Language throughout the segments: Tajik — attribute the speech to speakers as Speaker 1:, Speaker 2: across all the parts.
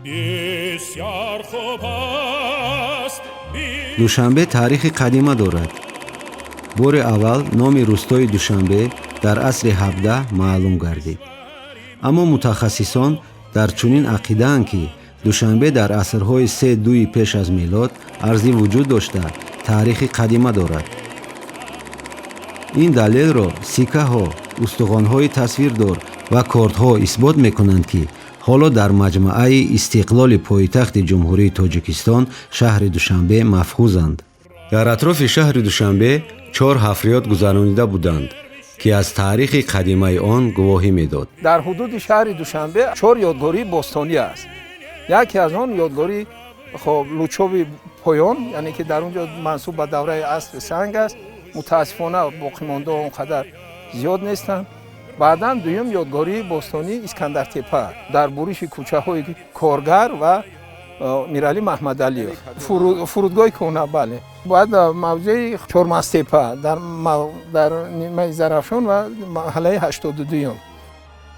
Speaker 1: Бисёр хуб аст.
Speaker 2: Душанбе таърихи қадима дорад. Бори аввал номи рӯстои Душанбе дар асри 17 маълум гардид, аммо мутахассисон дар чунин ақидаанд, ки Душанбе дар асрҳои 3-2 пеш аз милод арзи вуҷуд дошта, таърихи қадима дорад. Ин далелро сиккаҳо, устухонҳои тасвирдор ва кордҳо исбот мекунанд, ки ҳоло дар маҷмааи Истиқлоли пойтахти Ҷумҳурии Тоҷикистон, шаҳри Душанбе, маҳфузанд. Дар атрофи шаҳри Душанбе чор ҳафриёт гузаронида буданд, ки аз таърихи қадимаи он гувоҳӣ медод.
Speaker 3: Дар ҳудуди шаҳри Душанбе чор ёдгории бостонӣ аст. Яке аз он ёдгории, хоб, Лучоби поён, яъне ки дар он ҷо мансуб ба давраи асри санг аст. Мутаассифона, боқимондао он қадар зиёд нестанд. Баъдан дуюм ёдгории бостонӣ Искандартепа дар буриши кӯчаҳои Коргар ва Миралӣ Маҳмадалиев, фурудгоҳи кӯҳна, бале. Баъд мавзеи Чормастепа дар нимаи Зарафшон ва маҳаллаи 82-юм.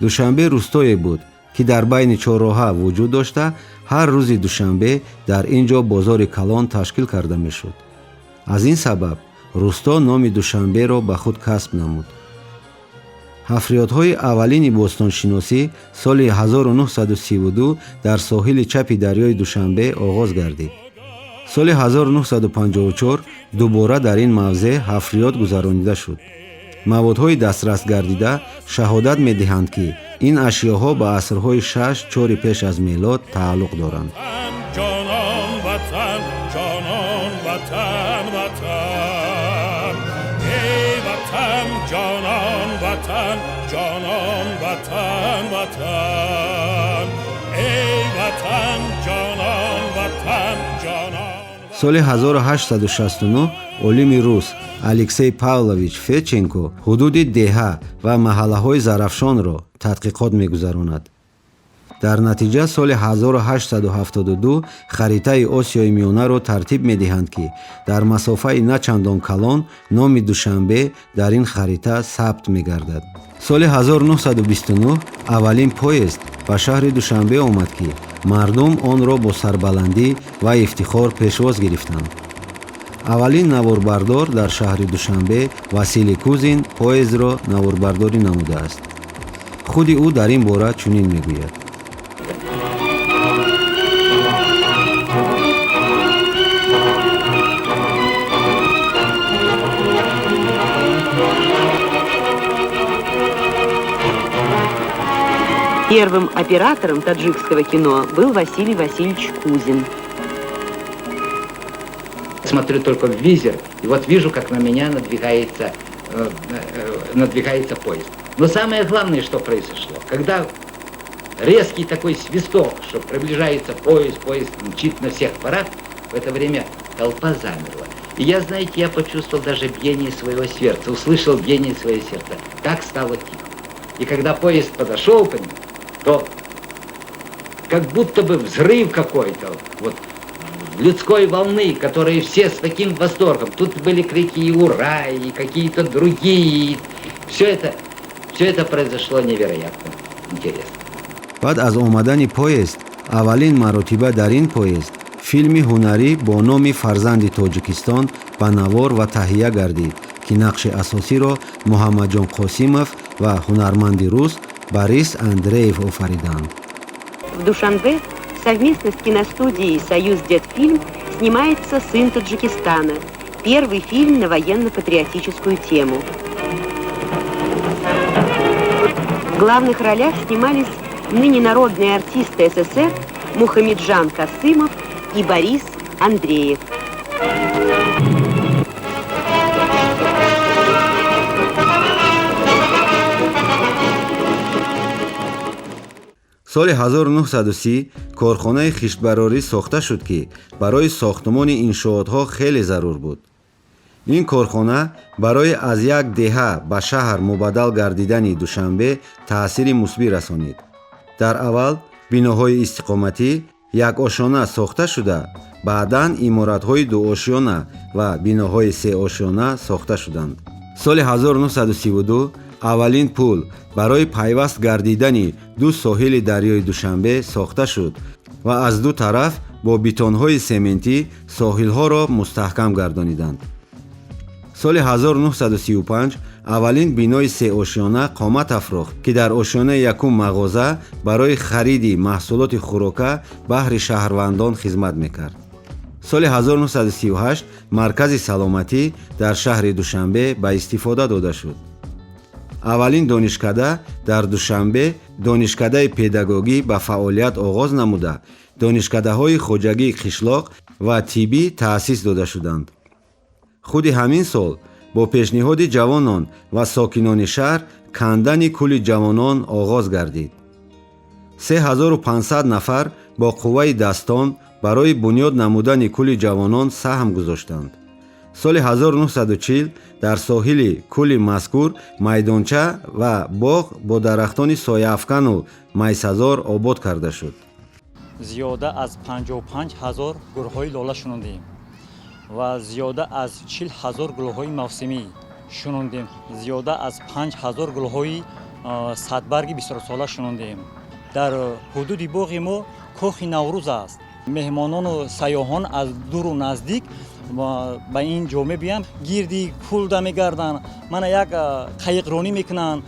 Speaker 2: Душанбе рӯстое буд, ки дар байни чорроҳа вуҷуд дошта, ҳар рӯзи душанбе дар ин ҷо бозори калон ташкил карда мешуд. Аз ин сабаб рӯсто номи Душанберо ба худ касб намуд. Ҳафриётҳои аввалини бостоншиносӣ соли 1932 дар соҳили чапи дарёи Душанбе оғоз гардид. Соли 1954 дубора дар ин мавзеъ ҳафриёт гузаронида шуд. Маводҳои дастрас гардида шаҳодат медиҳанд, ки ин ашёҳо ба асрҳои 6-4 пеш аз мелод тааллуқ доранд.
Speaker 1: Ҷонон ватан, ҷонон ватан, ватан, эй ватан, ҷонон ватан, ҷонон ватан, ватан, эй ватан, ҷонон ватан, ҷонон.
Speaker 2: Соли 1869 олими рус Алексей Павлович Федченко ҳудуди деҳа ва маҳаллаҳои Зарафшонро тадқиқот мегузаронад. Дар натиҷа соли 1872 харитаи Осиёи Миёнаро тартиб медиҳанд, ки дар масофаи на чандон калон номи Душанбе дар ин харита сабт мегардад. Соли 1929 аввалин поезд ба шаҳри Душанбе омад, ки мардум онро бо сарбаландӣ ва ифтихор пешвоз гирифтанд. Аввалин наворбардор дар шаҳри Душанбе Василий Кузин поездро наворбардорӣ намудааст. Худи ӯ дар ин бора чунин мегӯяд:
Speaker 4: Первым оператором таджикского кино был Василий Васильевич Кузин.
Speaker 5: Смотрю только в визер, и вот вижу, как на меня надвигается поезд. Но самое главное, что произошло, когда резкий такой свисток, что приближается поезд, поезд мчит на всех парах, в это время толпа замерла. И я, знаете, я почувствовал даже биение своего сердца, услышал биение своего сердца. Так стало тихо. И когда поезд подошел к нему, то как будто бы взрыв какой-то, вот, людской волны, которые все с таким восторгом. Тут были крики и «Ура!», и какие-то другие. Все это произошло невероятно интересно.
Speaker 2: Баъд аз омадани поезд аввалин маротиба дар ин поезд филми ҳунарӣ бо номи «Фарзанди Тоҷикистон» ба навор ва таҳия гардид, ки нақши асосиро Муҳаммадҷон Қосимов ва ҳунарманди рус Борис Андреев офариданд.
Speaker 4: В Душанбе совместно с киностудией «Союз Детфильм» снимается «Сын Таджикистана», первый фильм на военно-патриотическую тему. В главных ролях снимались ныне народные артисты СССР Мухамеджан Касымов и Борис Андреев.
Speaker 2: Соли 1930 корхонаи хиштбарорӣ сохта шуд, ки барои сохтмони иншоотҳо хеле зарур буд. Ин корхона барои аз як деҳа ба шаҳр мубаддал гардидани Душанбе таъсири мусбӣ расонид. Дар аввал биноҳои истиқоматӣ якошёна сохта шуда, баъдан иморатҳои дуошёна ва биноҳои сеошёна сохта шуданд. Соли 1932 аввалин пул барои пайваст гардидани ду соҳили дарёи Душанбе сохта шуд. Ва аз ду тараф бо бетонҳои сементӣ соҳилҳоро мустаҳкам гардониданд. Соли 1935 аввалин бинои сеошёна қомат афрохт, ки дар ошёнаи якум мағоза барои хариди маҳсулоти хӯрока баҳри шаҳрвандон хизмат мекард. Соли 1938 маркази саломатӣ дар шаҳри Душанбе ба истифода дода шуд. Аввалин донишкада дар Душанбе, донишкадаи педагогӣ, ба фаъолият оғоз намуда, донишкадаҳои хоҷагии қишлоқ ва тиббӣ таъсис дода шуданд. Худи ҳамин сол бо пешниҳоди ҷавонон ва сокинони шаҳр кандани кӯли Ҷавонон оғоз гардид. 3500 нафар бо қувваи дастон барои бунёд намудани кӯли Ҷавонон саҳм гузоштанд. Соли 1940 дар соҳили кӯли мазкур майдонча ва боғ бо дарахтони сояафкану майсазор обод карда шуд.
Speaker 6: Зиёда аз 55 ҳазор гулҳои лола шунондем ва зиёда аз 40 ҳазор гулҳои мавсимӣ шунондем, зиёда аз 5 ҳазор гулҳои садбарги бисёрсола шунондем. Дар ҳудуди боғи мо кохи Наврӯз аст. Меҳмонону сайёҳон аз дуру наздик ба ин ҷо мебиёнд, гирди кӯлда мегарданд, мана як қайиқронӣ мекунанд.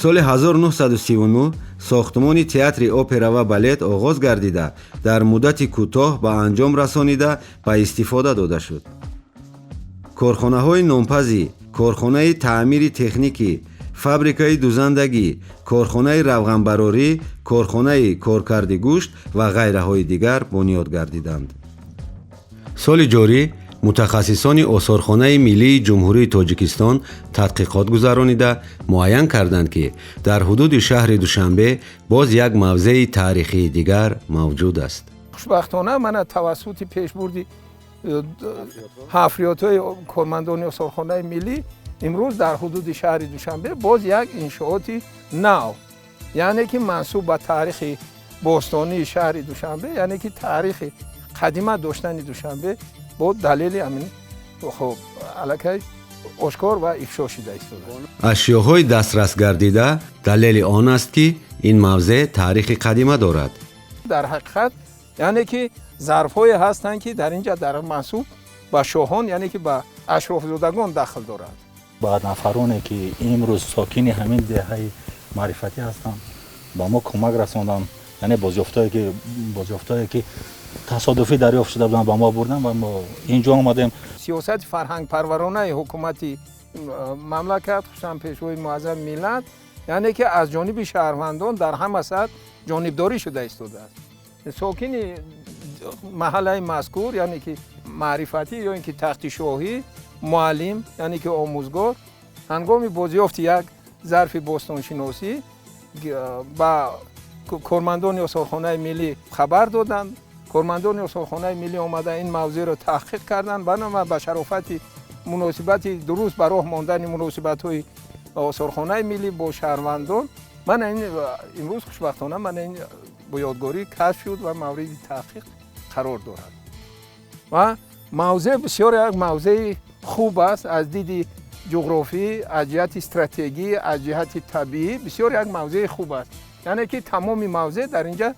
Speaker 2: Соли 1939 сохтмони театри опера ва балет оғоз гардида, дар муддати кӯтоҳ ба анҷом расонида, ба истифода дода шуд. Корхонаҳои нонпазӣ, корхонаи таъмири техникӣ, фабрикаи дузандагӣ, корхонаи равғанбарорӣ, корхонаи коркарди гӯшт ва ғайраҳои дигар бунёд гардиданд. Соли ҷорӣ мутахассисони Осорхонаи миллии Ҷумҳурии Тоҷикистон тадқиқот гузаронида, муайян карданд, ки дар ҳудуди шаҳри Душанбе боз як мавзеи таърихии дигар мавҷуд аст.
Speaker 3: Хушбахтона, мана тавассути пешбурди ҳафриётҳои кормандони Осорхонаи миллӣ имрӯз дар ҳудуди шаҳри Душанбе боз як иншооти нав, яъне ки мансуб ба таърихи бостонии шаҳри Душанбе, яъне ки таърихи қадима доштани Душанбе бо далели ҳамин хоб аллакай ошкор ва ифшо шуда истодааст.
Speaker 2: Ашёҳои дастрас гардида далели он аст, ки ин мавзеъ таърихи қадима дорад.
Speaker 3: Дар ҳақиқат, яъне ки зарфҳое ҳастанд, ки дар инҷа дар мансуб ба шоҳон, яъне ки ба ашрофзодагон дахл дорад.
Speaker 7: Ба нафароне, ки имрӯз сокини ҳамин деҳаи маърифатӣ ҳастанд, ба мо кӯмак расонданд, яъне бозёфтҳое, ки тасодуфӣ дарёфт шуда буданд, ба мо бурданд ва мо инҷо омадем.
Speaker 3: Сиёсати фарҳангпарваронаи ҳукумати мамлакат, хусусан Пешвои муаззами миллат, яъне ки аз ҷониби шаҳрвандон дар ҳама сатҳ ҷонибдорӣ шуда истодааст. Сокини маҳаллаи мазкур, яъне ки маърифатӣ ё ин ки тахти шоҳӣ, муаллим, яъне ки омӯзгор, ҳангоми бозёфти як зарфи бостоншиносӣ ба кормандони Осорхонаи миллӣ хабар доданд. Кормандони Осорхонаи миллӣ омада, ин мавзеъро таҳқиқ карданд. Банама ба шарофати муносибати дуруст ба роҳ мондани муносибатҳои Осорхонаи миллӣ бо шаҳрвандон, мана ин имрӯз хушбахтона мана ин ёдгорӣ кашф шуд ва мавриди таҳқиқ қарор дорад. Ва мавзеъ бисёр як мавзеи хуб аст аз диди ҷуғрофӣ, аз ҷиҳати стратегӣ, аз ҷиҳати табиӣ бисёр як мавзеи хуб аст, яъне ки тамоми мавзеъ дар инҷа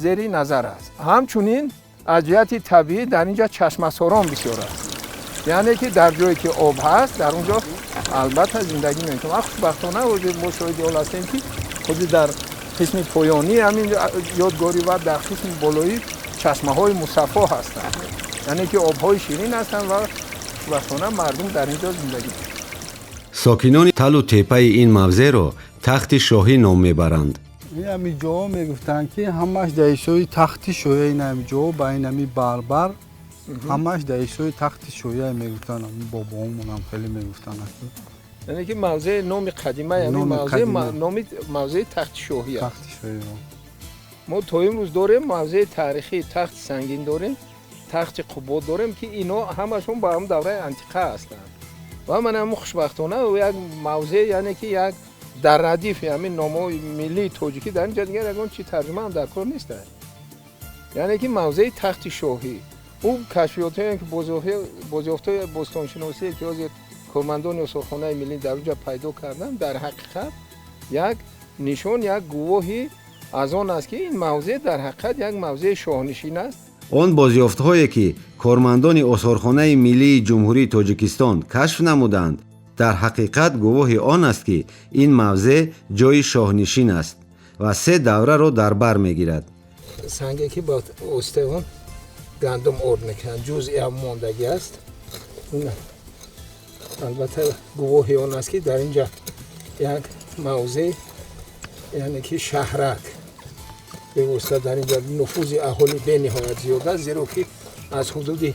Speaker 3: зери назар аст. Ҳамчунин аз ҷиҳати табиӣ дар инҷа чашмасорон бисёр аст, яъне ки дар ҷое ки об ҳаст, дар он ҷо албатта зиндагӣ мекунад. Хушбахтона, ҳозир мо шоҳиди ҳол ҳастем, ки худи дар қисми поёнии ҳамин ёдгорӣ ва дар қисми болоӣ чашмаҳои мусаффо ҳастанд, яъне ки обҳои ширин ҳастанд ва хушбахтона мардум дар ин ҷо зиндагӣ мекунанд.
Speaker 2: Сокинони талу теппаи ин мавзеъро Тахти Шоҳӣ ном мебаранд.
Speaker 8: Ҳами ҷоҳо мегуфтанд, ки ҳамаш дар ҳисоби тахти шоҳия, ин ҳами ҷоҳо ба ин ҳами барбар ҳамаш дар ҳисоби тахти шоҳия мегуфтанд. Бобоомонам хеле мегуфтанд.
Speaker 3: Яъне ки мавзеи номи қадимаи ҳамин мавзеъ номи мавзеи Тахти Шоҳӣ аст.
Speaker 8: Тахти Шоҳӣ.
Speaker 3: Мо то имрӯз дорем мавзеи таърихии Тахти Сангин дорем, Тахти Қубод дорем, ки ино ҳамашон ба ҳам давраи антиқа ҳастанд. Ва ман ҳам хушбахтона як мавзеъ, яъне ки як дар радифи ҳамин номҳои миллии тоҷикӣ, дар инҷа дигар ягон чи тарҷума ҳам дар кор нест, яъне ки мавзеи Тахти Шоҳӣ. Ӯ кашфиётҳое ки бозёфтҳои бостоншиносие, ки ҳозир Кормандони осорхонаи миллӣ дар онҷа пайдо карданд, дар ҳақиқат як нишон, як гувоҳӣ аз он аст, ки ин мавзеъ дар ҳақиқат як мавзеи шоҳнишин аст.
Speaker 2: Он бозёфтҳое, ки кормандони осорхонаи миллии Ҷумҳурии Тоҷикистон кашф намуданд, дар ҳақиқат гувоҳи он аст, ки ин мавзеъ ҷойи шоҳнишин аст ва се давраро дар бар мегирад.
Speaker 3: Санге, ки ба воситаи он гандум орд мекунанд, ҷузъи мондагӣ аст. Албатта, гувоҳи он аст, ки дар ин ҷа як мавзеъ, яъне ки шаҳрак бевосита дар ин ҷа нуфузи аҳолӣ бениҳоят зиёд аст, зеро ки аз ҳудуди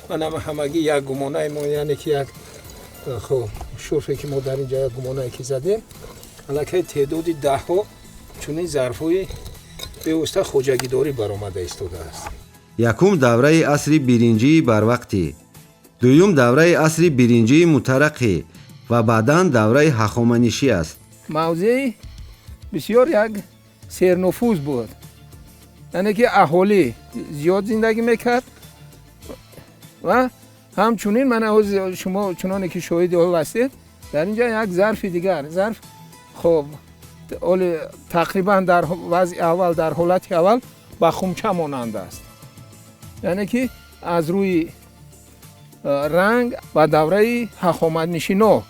Speaker 3: манам ҳамагӣ як гумонаи мо, яъне ки як хоб шурфе, ки мо дар ин ҷа як гумонае ки задем, аллакай теъдоди даҳҳо чунин зарфҳои бевосита хоҷагидорӣ баромада истодааст.
Speaker 2: Якум давраи асри биринҷии барвақтӣ, дуюм давраи асри биринҷии мутараққӣ ва баъдан давраи ҳахоманишӣ аст.
Speaker 3: Мавзеи бисёр як сернуфуз буд, яъне ки аҳолӣ зиёд зиндагӣ мекард ва ҳамчунин мана ҳозир шумо чуноне ки шоҳиди ҳол ҳастед, дар ин ҷа як зарфи дигар, зарф хоб оли тақрибан дар вазъи аввал, дар ҳолати аввал ба хумча монанд аст, яъне ки аз рӯи ранг ба давраи ҳахоматнишино,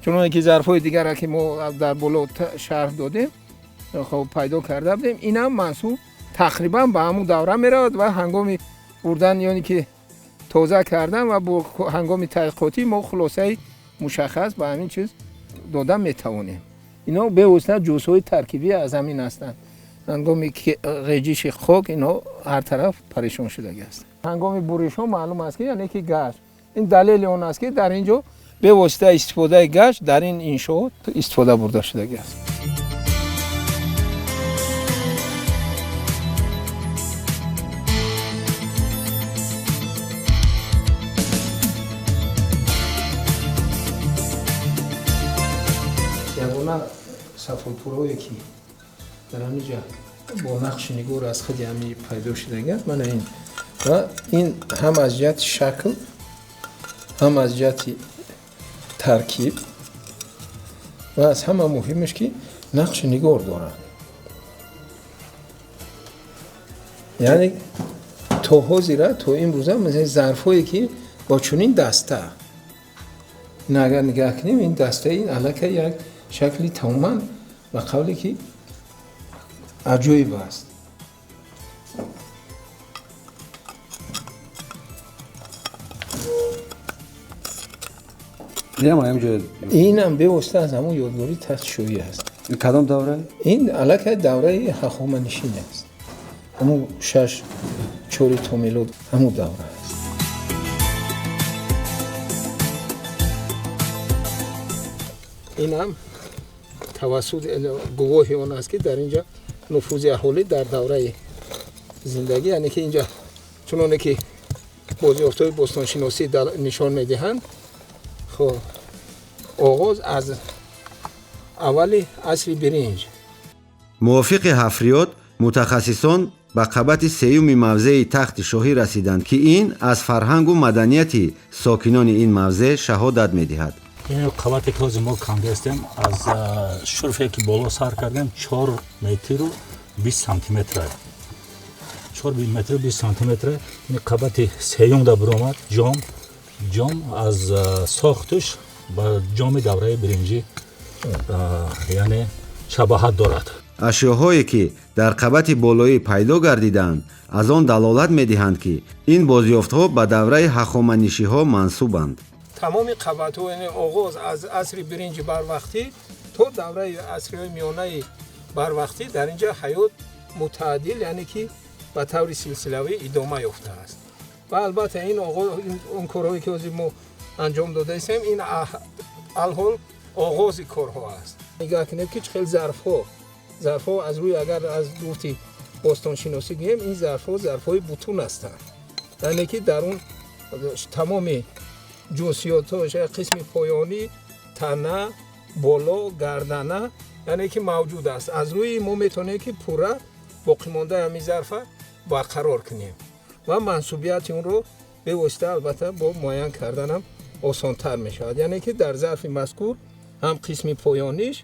Speaker 3: чуноне ки зарфҳои дигаре, ки мо дар боло шарҳ додем, хоб пайдо карда будем, инам мансуб тақрибан ба ҳамун давра меравад. Ва ҳангоми бурдан, ёне ки тоза кардан ва бо ҳангоми таҳқиқотӣ мо хулосаи мушаххас ба ҳамин чиз дода метавонем. Ино бевосита ҷузъҳои таркибӣ аз ҳамин ҳастанд. Ҳангоми ғеҷиши хок инҳо ҳар тараф парешон шудагӣ ҳастанд. Ҳангоми буришҳо маълум аст, ки яъне ки гашт, ин далели он аст, ки дар ин ҷо бевосита истифодаи гашт дар ин иншоот истифода бурда шудагӣ аст. Ягона сафолпурҳое, ки дар ҳамин ҷа бо нақши нигор аз худи ҳами пайдо шудагӣ аст, мана ин, ва ин ҳам аз ҷиҳати шакл, ҳам аз ҷиҳати таркиб ва аз ҳама муҳимаш, ки нақши нигор дорад, яъне то ҳозира, то имрӯза масалан зарфҳое, ки бо чунин даста, ин агар нигаҳ кунем, ин дастаи ин аллакай як шакли тамоман ба қавле ки аҷоиб аст. Инам бевосита аз ҳамон ёдгории тахти шоҳӣ аст.
Speaker 2: Кадом давра?
Speaker 3: Ин аллакай давраи ҳахоманишин аст, ҳамун шаш чори то милод, ҳамун давра аст. Инам тавассути гувоҳи он аст, ки дар ин ҷа нуфузи аҳолӣ дар давраи зиндагӣ, яъне ки инҷа чуноне ки бозёфтҳои бостоншиносӣ нишон медиҳанд, хоб оғоз аз аввали асри биринҷ.
Speaker 2: Мувофиқи ҳафриёт, мутахассисон ба қабати сеюми мавзеи тахти шоҳӣ расиданд, ки ин аз фарҳангу маданияти сокинони ин мавзеъ шаҳодат медиҳад.
Speaker 7: Ин қабате, ки ҳозир мо канда ҳастем, аз шурфе, ки боло сар кардем, 4 метру 20 сантиметра, 4 метру 20 сантиметра. Ин қабати сеюм да биромад ҷом. Ҷом аз сохташ ба ҷоми давраи биринҷӣ, яъне шабоҳат дорад.
Speaker 2: Ашёҳое, ки дар қабати болоӣ пайдо гардиданд, аз он далолат медиҳанд, ки ин бозёфтҳо ба давраи ҳахоманишиҳо мансубанд.
Speaker 3: Тамоми қабатҳо, яъне оғоз аз асри биринҷи барвақтӣ то давраи асриҳои миёнаи барвақтӣ, дар ин ҷа ҳаёт мутааддил, яъне ки ба таври силсилавӣ идома ёфтааст. Ва албатта ин он корҳое, ки ҳозир мо анҷом додаистем, ин алҳол оғози корҳо аст. Нигаҳ кунед, ки чӣ хел зарфҳо аз рӯи, агар аз гуфти бостоншиносӣ гӯем, ин зарфҳо зарфҳои бутун ҳастанд, яъне ки дар он тамоми ҷузъиётҳо, қисми поёнӣ, тана, боло, гардана, яъне ки мавҷуд аст. Аз рӯи мо метавонем, ки пурра боқимондаи ҳамин зарфа барқарор кунем ва мансубияти онро бевосита албатта бо муайян карданам Осонтар мешавад, яъне ки дар зарфи мазкур ҳам қисми поёниш,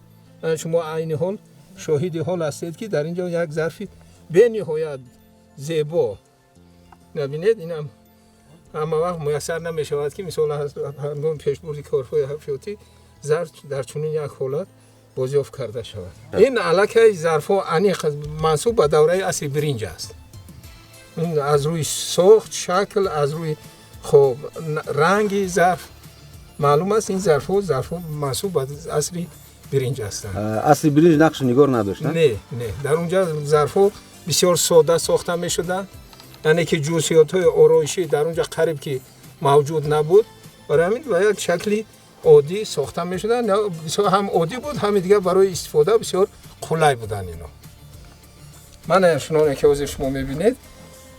Speaker 3: шумо айни ҳол шоҳиди ҳол ҳастед, ки дар ин ҷо як зарфи бениҳоят зебо набинед. Инам ҳама вақт муяссар намешавад, ки мисол ҳангоми пешбурди корҳои ҳафриётӣ зарф дар чунин як ҳолат бозёфт карда шавад. Ин аллакай зарфҳо аниқ мансуб ба давраи асри биринҷ аст. Ин аз рӯи сохт, шакл, аз рӯи хоб ранги зарф маълум аст. Ин зарфҳо мансуб ба асри биринҷ ҳастанд.
Speaker 2: Асри биринҷ нақшу нигор надошт?
Speaker 3: Не, дар онҷа зарфҳо бисёр сода сохта мешуданд, яъне ки ҷузъиётҳои ороишӣ дар онҷа қариб ки мавҷуд набуд. Барои ҳамин ба як шакли оддӣ сохта мешуданд. Бисёр ҳам оддӣ буд, ҳами дигар барои истифода бисёр қулай буданд ино. Мана чуноне ки ҳозир шумо мебинед,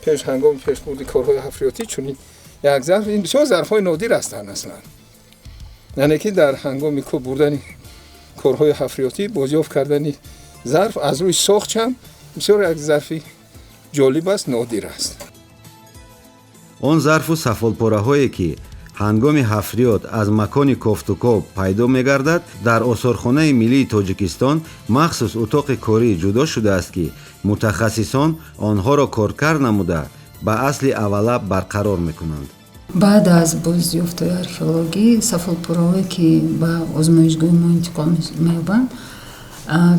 Speaker 3: пеш ҳангоми пешбурди корҳои ҳафриётӣ чунин як зарф. Ин бисёр зарфҳои нодир ҳастанд аслан, яъне ки дар ҳангоми кӯб бурдани корҳои ҳафриётӣ бозёфт кардани зарф аз рӯи сохт ҳам бисёр як зарфи ҷолиб аст, нодир аст.
Speaker 2: Он зарфу сафолпораҳое, ки ҳангоми ҳафриёт аз макони кофтукоб пайдо мегардад, дар Осорхонаи миллии Тоҷикистон махсус утоқи корӣ ҷудо шудааст, ки мутахассисон онҳоро коркард намуда, ба асли аввала барқарор мекунанд.
Speaker 9: Баъд аз бозёфтҳои археологӣ сафолпораҳое, ки ба озмоишгоҳи мо интиқол меёбанд,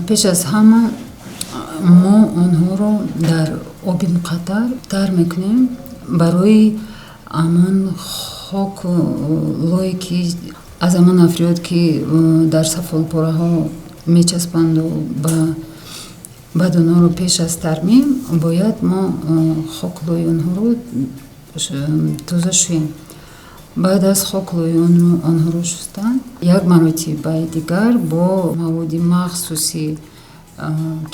Speaker 9: пеш аз ҳама мо онҳоро дар оби муқаттар тар мекунем барои ҳамон хоку лое, ки аз ҳамон ҳафриёт, ки дар сафолпораҳо мечаспанду ба баъд онҳоро пеш аз тармим бояд мо хоку лои онҳоро тоза шӯем. Баъд аз хоку лои онҳоро шустан, як маротибаи дигар бо маводи махсуси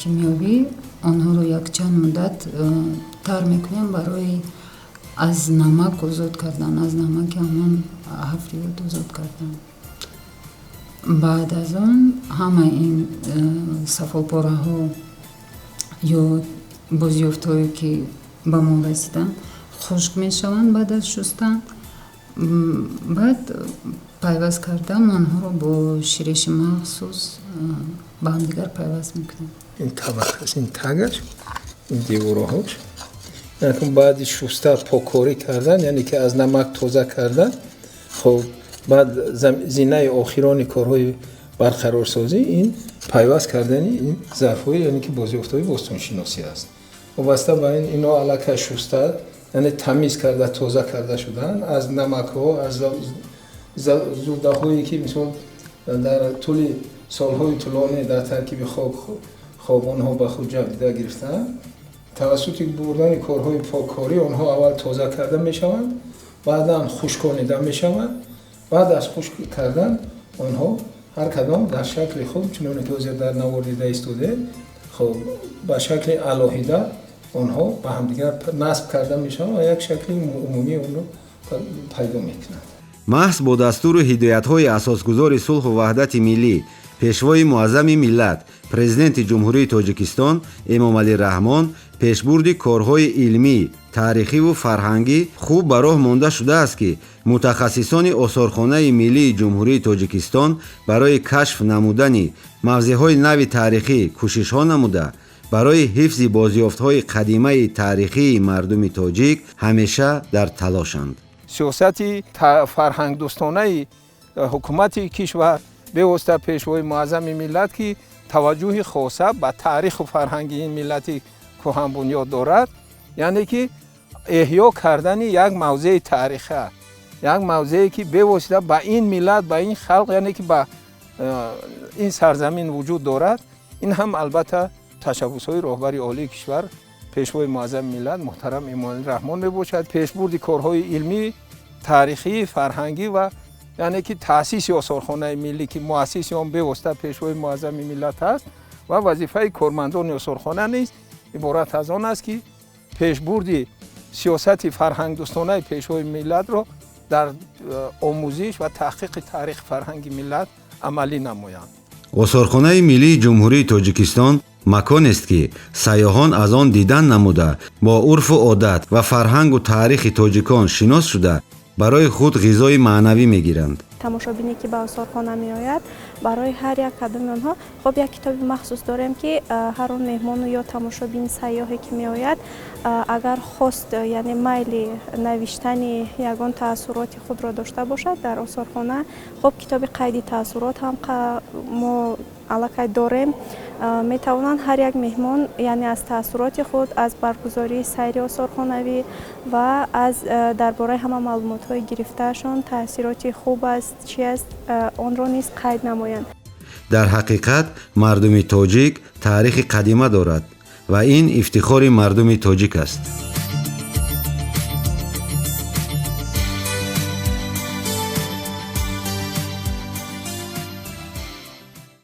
Speaker 9: кимиёвӣ онҳоро якчанд муддат тар мекунем барои аз намак озод кардан, аз намаки ҳамон ҳафриёт озод кардан. Баъд аз он ҳамаи ин сафолпораҳо ё бозёфтҳое, ки ба мо расиданд, хушк мешаванд баъд аз шустан. Баъд пайваст кардан онҳоро бо ширеши махсус ба ҳамдигар пайваст мекунем.
Speaker 3: Ин табақ аст, ин тагаш, ин деворҳош баъди шуста поккорӣ кардан, яъне ки аз намак тоза кардан. Хоб, баъд зинаи охирони корҳои барқарорсозӣ ин пайваст кардани ин зарфҳои, яъне ки бозёфтҳои бостоншиносӣ аст. Вобаста ба ин ино аллакай шуста, яъне тамиз карда, тоза карда шуданд аз намакҳо, аз зудаҳое, ки мисол дар тӯли солҳои тӯлонӣ дар таркиби хок хоб онҳо ба худ ҷабдида гирифтаанд. Тавассути бурдани корҳои поккорӣ онҳо аввал тоза карда мешаванд, баъдан хушконида мешаванд. Баъд аз хушк кардан онҳо ҳар кадом дар шакли хуб, чуноне ки ҳозир дар навор дида истодед, хоб ба шакли алоҳида онҳо ба ҳамдигар насб карда мешаванд ва як шакли умумии онро пайдо мекунанд.
Speaker 2: Маҳз бо дастуру ҳидоятҳои асосгузори сулҳу ваҳдати миллӣ, пешвои муаззами миллат, Президенти Ҷумҳурии Тоҷикистон Эмомалӣ Раҳмон пешбурди корҳои илмӣ, таърихиву фарҳангӣ хуб ба роҳ монда шудааст, ки мутахассисони Осорхонаи миллии Ҷумҳурии Тоҷикистон барои кашф намудани мавзеъҳои нави таърихӣ кӯшишҳо намуда, барои ҳифзи бозёфтҳои қадимаи таърихии мардуми тоҷик ҳамеша дар талошанд.
Speaker 3: Сиёсати фарҳангдӯстонаи ҳукумати кишвар, бевосита пешвои муаззами миллат, ки таваҷҷӯҳи хоса ба таъриху фарҳанги ин миллати кӯҳанбунёд дорад, яъне ки эҳё кардани як мавзеи таърихия, як мавзее, ки бевосита ба ин миллат, ба ин халқ, яъне ки ба ин сарзамин вуҷуд дорад. Ин ҳам албатта ташаббусҳои роҳбари олии кишвар, пешвои муаззами миллат муҳтарам Эмомалӣ Раҳмон мебошад. Пешбурди корҳои илмӣ, таърихӣ, фарҳангӣ ва яъне ки таъсиси осорхонаи миллӣ, ки муассиси он бевосита пешвои муаззами миллат аст, ва вазифаи кормандони осорхона низ иборат аз он аст, ки пешбурди сиёсати фарҳангдӯстонаи пешвои миллатро дар омӯзиш ва таҳқиқи таърихи фарҳанги миллат амалӣ намоянд.
Speaker 2: Осорхонаи миллии Ҷумҳурии Тоҷикистон маконест, ки сайёҳон аз он дидан намуда, бо урфу одат ва фарҳангу таърихи тоҷикон шинос шуда. Барои худ ғизои маънавӣ мегиранд.
Speaker 10: Тамошобине, ки ба осорхона меояд, барои ҳар як кадоми онҳо хоб як китоби махсус дорем, ки ҳар он меҳмону ё тамошобини сайёҳе, ки меояд, агар хост, яъне майли навиштани ягон таассуроти худро дошта бошад дар осорхона, хоб китоби қайди таассурот ҳам мо аллакай дорем. Метавонанд ҳар як меҳмон, яъне аз таассуроти худ аз баргузории сайри осорхонавӣ ва аз дар бораи ҳама маълумотҳои гирифтаашон, таъсироти хуб аст, чи аст, онро низ қайд намоянд.
Speaker 2: Дар ҳақиқат, мардуми тоҷик таърихи қадима дорад ва ин ифтихори мардуми тоҷик аст.